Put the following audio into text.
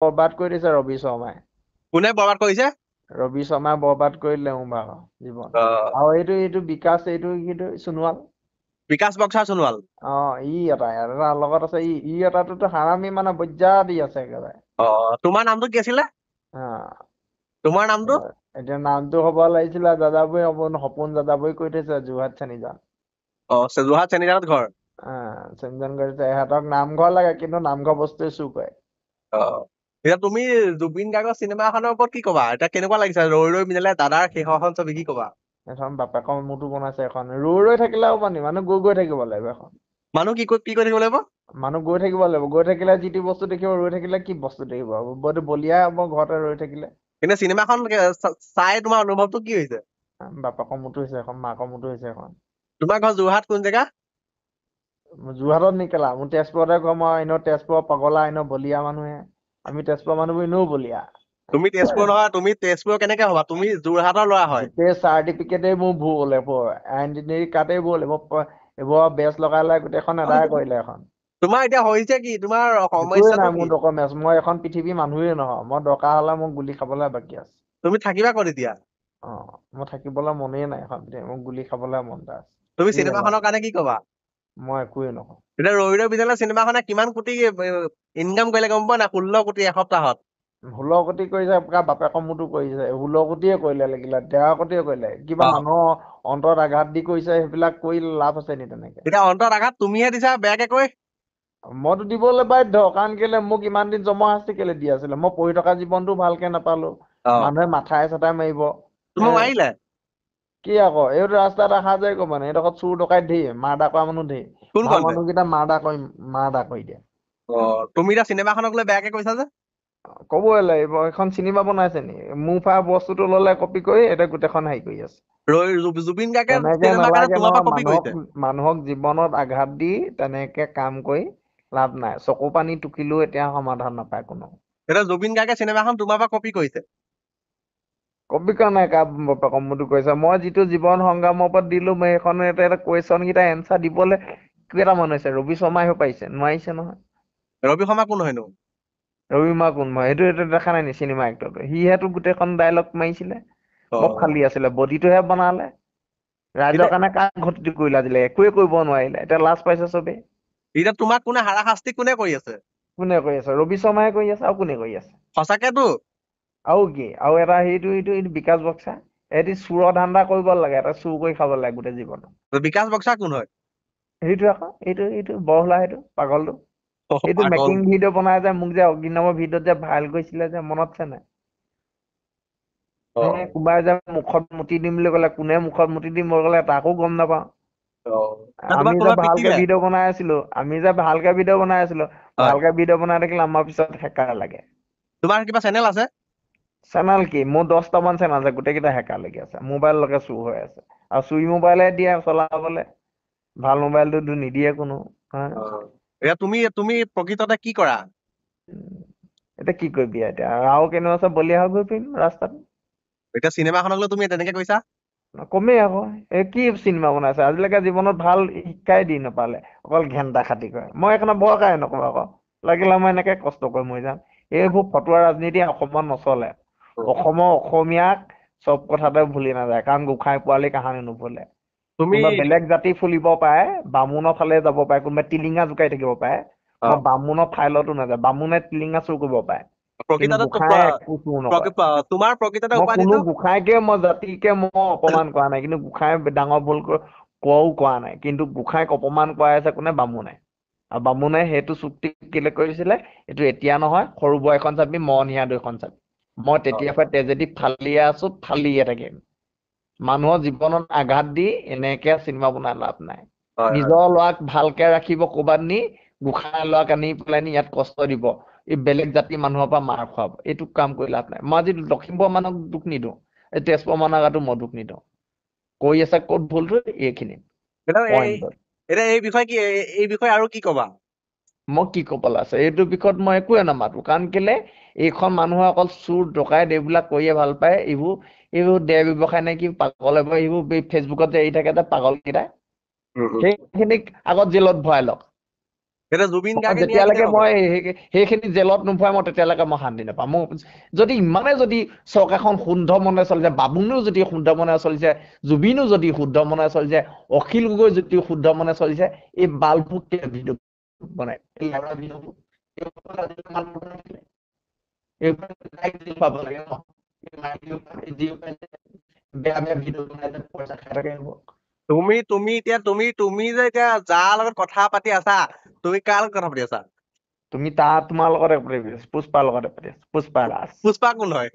বৰবাদ কৰি দিছে ৰবি শৰ্মাই। কোনে বৰবাদ কৰিছে? ৰবি শৰ্মাই বৰবাদ কৰি দিলে মোৰ ভাগৰ জীৱন। আৰু এইটো বিকাশ, এইটো কিন্তু সোণোৱাল, বিকাশ বক্সাৰ সোণোৱাল। অ, ই এটা এটা লগত আছে, ই এটাটোতো হাৰামি মানে বজ্জা দি আছে একেবাৰে। অ, তোমাৰ নামটো কি আছিলে? তোমাৰ নামটো? এতিয়া নামটো হ'ব লাগিছিলে যাযাবৰী, সপোন যাযাবৰী কৰি থৈছে, যোৰহাট চেনিজান। অ, যোৰহাট চেনিজানত ঘৰ। চেনিজান কৰিছে। ইহঁতক নামঘৰ লাগে, কিন্তু নামঘৰ বস্তুৱে চুৰ কৰে। অ, এতিয়া তুমি জুবিন গাৰ্গৰ চিনেমাখনৰ ওপৰত কি কবা? এতিয়া কেনেকুৱা লাগিছে ৰৈ ৰৈ বিনালে দাদাৰ শেষৰখন ছবি, কি কবা? এখন বাপেকৰ মূৰটো বনাইছে এখন। ৰৈ ৰৈ থাকিলে হ'ব নি? মানুহ গৈ গৈ থাকিব লাগিব এখন। মানুহ কি কি কৰি থাকিব লাগিব? মানুহ গৈ থাকিব লাগিব। গৈ থাকিলে যি টি বস্তু দেখিব, ৰৈ থাকিলে কি বস্তু দেখিব? বটো বলিয়া হ'ব ঘৰতে ৰৈ থাকিলে। কিন্তু চিনেমাখন চাই তোমাৰ অনুভৱটো কি হৈছে? বাপেকৰ মূৰটো হৈছে এখন, মাকৰ মূৰটো হৈছে এখন। তোমাৰ ঘৰ যোৰহাট কোন জেগা? যোৰহাটত নিকেলা, মোৰ তেজপুৰতে ঘৰ। মই এনেও তেজপুৰৰ পগলা, এনেও বলিয়া মানুহে। আমি তেজপুৰৰ মানুহবোৰ এনেও বলিয়া। তুমি তেজপুৰ নহয়, তুমি তেজপুৰ কেনেকে হবা? তুমি যোৰহাটৰ ল'ৰা হয়। গোটেই চাৰ্টিফিকেটেই মোৰ ভুল, এইবোৰ আইডেণ্টিটি কাৰ্ডেই ভুল, এইবোৰ এইবোৰ বেজ লগাই লগাই গোটেইখন আদায় কৰিলে এখন। তোমাৰ এতিয়া হৈছে কি? তোমাৰ একোৱেই সমস্যাটো নাই কি? মোৰ ডকুমেণ্টছ। মই এখন পৃথিৱীৰ মানুহেই নহয়। মই দৰকাৰ হলে মোক গুলি খাবলৈ বাকী আছে। তুমি থাকিবা ক'ত এতিয়া? অ, মোৰ থাকিবলৈ মনেই নাই এখন পৃথিৱী, মোক গুলি খাবলৈ মন এটা আছে। তুমি চিনেমাখনৰ কাৰণে কি কবা? মই একোৱেই নকওঁ। এতিয়া ৰৈ ৰৈ বিনালে চিনেমাখনে কিমান কোটি ইনকাম কৰিলে গম পোৱা নাই? 16 কোটি এসপ্তাহত। 16 কোটি কৰিছে, বাপেকৰ মূৰটো কৰিছে। 16 কোটিয়ে কৰিলে, লাগিলে 13 কোটিয়ে কৰিলে। কিবা মানুহৰ অন্তৰত আঘাত দি কৰিছে, সেইবিলাক কৰি লাভ আছে নি তেনেকে? এতিয়া অন্তৰত আঘাত তুমিহে দিছা বেয়াকে কৈ। মইতো দিবলৈ বাধ্য, কাৰণ কেলে মোক ইমান দিন জমা শাস্তি কেলে দি আছিলে? মই পঢ়ি থকা জীৱনটো ভালকে নাপালো। মানুহে মাথাই চাথাই মাৰিব। তোমাক মাৰিলে? কি আকৌ এইটো ৰাস্তাত অহা যায় ক'ব মানে এইডোখৰত চুৰ ডকাইত ধেৰ, মাৰ্ডাৰ কৰা মানুহ ধেৰ। কোন ভাল মানুহকেইটা মাৰ্ডাৰ কৰি দিয়ে। অ, তুমি এতিয়া চিনেমাখনক লৈ বেয়াকে কৈছা যে? ক'বই লাগিব, এইখন চিনেমা বনাইছে নি? মোৰ পৰা বস্তুটো ল'লে কপি কৰি, এতিয়া গোটেইখন হেৰি কৰি আছে। জুবিন গাৰ্গে তেনেকে চিনেমাৰ কাৰণে নালাগে তোমাৰ পৰা নহয়, কপি কৰিছে। মানুহক জীৱনত আঘাত দি তেনেকে কাম কৰি লাভ নাই। চকু পানী টুকিলেও এতিয়া সমাধান নাপায় কোনো। এতিয়া জুবিন গাৰ্গে চিনেমাখন তোমাৰ পৰা কপি কৰিছে। কপি কৰা নাই, কাৰ বাপেকৰ মূৰটো কৰিছে? মই যিটো জীৱন সংগ্ৰামৰ ওপৰত দিলো, মই সেইখন এটা কুৱেশ্যন কেইটা এনচাৰ দিবলৈ কেইটামান হৈছে? ৰবি শৰ্মা আহিব পাৰিছে, নোৱাৰিছে নহয়। ৰবি শৰ্মা কোন হয়নো? ৰবি শৰ্মা কোন হয় সেইটো দেখা নাই নি? চিনেমা এক্টৰটো সিহেতো গোটেইখন ডাইলগ মাৰিছিলে। বৰ খালী আছিলে, বডিটোহে বনালে। ৰাইজৰ কাৰণে কাক ঘটিটো কৰিলে আজিলৈকে? একোৱে কৰিব নোৱাৰিলে, এতিয়া লাজ পাইছে চবেই। এতিয়া তোমাক কোনে হাৰাশাস্তি কোনে কৰি আছে? কোনে কৰি আছে? ৰবি শৰ্মাই কৰি আছে, আৰু কোনে কৰি আছে? সঁচাকেতো। আৰু কি আৰু এটা সেইটো এইটো এইটো বিকাশ বক্সা, এটি চোৰৰ ধান্দা কৰিব লাগে, এটা চুৰ কৰি খাব লাগে গোটেই জীৱন। বিকাশ বক্সা কোন হয়? সেইটো আকৌ এইটো এইটো বৰহোলা, সেইটো পাগলটো। এইটো পাগল। মেকিং ভিডিঅ' বনাই যে মোক যে অগ্নিনামৰ ভিডিঅ'ত যে ভাইৰেল কৰিছিলে যে, মনত আছে নাই? কোনোবাই যে মুখত মুতি দিম বুলি ক'লে, কোনে মুখত মুতি দিম বুলি ক'লে তাকো গম নাপাওঁ। আমি তোমাক যে কোনোবাই ভালকে পিটিলে? ভিডিঅ' বনাই আছিলো, আমি যে ভালকে ভিডিঅ' বনাই আছিলো, ভালকে ভিডিঅ' বনাই থাকিলে আমাৰ পিছত হেকাৰ লাগে। তোমাৰ কিবা চেনেল আছে? চেনেল কি, মোৰ 10টামান চেনেল আছে, গোটেইকেইটা হেকাৰ লাগি আছে। মোবাইললৈকে চুৰ হৈ আছে, আৰু চুৰি মোবাইলে দিয়ে চলাবলে, ভাল মোবাইলটো নিদিয়ে কোনো। হা? এতিয়া তুমি প্ৰকৃততে কি কৰা? এতিয়া কি কৰিবি এতিয়া? আৰু কেনেকুৱা আছে, বলিয়া হৈ গৈ ফুৰিম ৰাস্তাত। এতিয়া চিনেমাখনক লৈ তুমি তেনেকে কৈছা? কমেই আকৌ, এই কি চিনেমা বনাইছে? আজিলৈকে জীৱনত ভাল শিক্ষাই দি নাপালে, অকল ঘেণ্টা খাতি কৰে। মই সেইকাৰণে ভয় খাই নকওঁ আকৌ, লাগিলে মই এনেকে কষ্ট কৰি মৰি যাম। এইবোৰ ফটোৱা ৰাজনীতি অসমত নচলে। অসমৰ অসমীয়াক চব কথাতে ভুলি নাযায়, কাৰণ গোঁসাই পোৱালি কাহানি নুভুলে। তুমি কোনোবা বেলেগ জাতি ফুলিব পাৰে, বামুণৰ ফালে যাব পাৰে, কোনোবাই টিলিঙা জোকাৰি থাকিব পাৰে, মই বামুণৰ ফাইলতো নাযায়। বামুণে টিলিঙা চুৰ কৰিব পাৰে, কিন্তু প্ৰকৃততে গোঁসাই একো চুৰ নকৰে। তোমাৰ প্ৰকৃততে মই উপাধিটো? কোনো গোঁসাইকে, মই জাতিকে মই অপমান কৰা নাই, কিন্তু গোঁসাই ডাঙৰ ভুল কোৱাও কোৱা নাই, কিন্তু গোঁসাইক অপমান কৰাই আছে কোনে? বামুণে। আৰু বামুণে সেইটো চুক্তি কেলে কৰিছিলে? এইটো এতিয়া নহয়, সৰু বৌ এখন চাবি, মৰণীয়া দৈখন চাবি। মই তেতিয়াৰ পৰা ট্ৰেজেডি ফালিয়ে আছো, ফালিয়ে থাকিম। মানুহৰ জীৱনত আঘাত দি এনেকে চিনেমা বনাই লাভ নাই। নিজৰ ল'ৰাক ভালকে ৰাখিব ক'ৰবাত নি, গোঁসাই ল'ৰাক আনি পেলাই নি ইয়াত কষ্ট দিব, এই বেলেগ জাতিৰ মানুহৰ পৰা মাৰ খুৱাব, এইটো কাম কৰি লাভ নাই। মই আজি লখিমপুৰৰ মানুহক দুখ নিদিওঁ, এই তেজপুৰৰ মানুহৰ গাতো মই দুখ নিদিওঁ। কৰি আছে ক'ত ভুলটো? এইখিনি পইণ্টত। এতিয়া এই বিষয়ে কি, এই বিষয়ে আৰু কি কবা? মই কি ক'বলৈ আছে এইটো বিষয়ত? মই একোৱে নামাতো, কাৰণ কেলে এইখন মানুহে অকল চুৰ ডকাইত এইবিলাক কৰিয়ে ভাল পায়। এইবোৰ দেহ ব্যৱসায় নে কি পাগল, এইবোৰ ফেচবুকত যে এৰি থাকে যে পাগল কেইটা, সেইখিনিক আগত জেলত ভৰাই লওক। এতিয়া জুবিন মই গাৰ্গে ন্যায় যেতিয়ালৈকে কেতিয়া পাব? মই সেইখিনি জেলত নোভৰাই, মই তেতিয়ালৈকে মই শান্তি নাপাম। মোৰ যদি ইমানে যদি চৰকাৰখন শুদ্ধ মনে চলিছে, বামুণেও যদি শুদ্ধ মনে চলিছে, জুবিনো যদি শুদ্ধ মনে চলিছে, অখিল গগৈ যদি শুদ্ধ মনে চলিছে, এই বালবোৰ কেলে ভিডিঅ' বনাই? এই লেবেৰা ভিডিঅ'বোৰ এইবোৰ আজিলৈকে মানুহ বনাইছিলে। এইবোৰ direct jail পাব লাগে ন? এই মাইকী সোপা, এই যি সোপাই যে বেয়া বেয়া ভিডিঅ' বনাই যে পইচা খাই থাকে এইবোৰ। তুমি এতিয়া তুমি যে এতিয়া যাৰ লগত কথা পাতি আছা, তুমি কাৰ লগত কথা পাতি আছা? তুমি তোমাৰ লগতে পাতি আছা, পুষ্পাৰ লগতে পাতি আছা, পুষ্পা ৰাজ। পুষ্পা কোন হয়?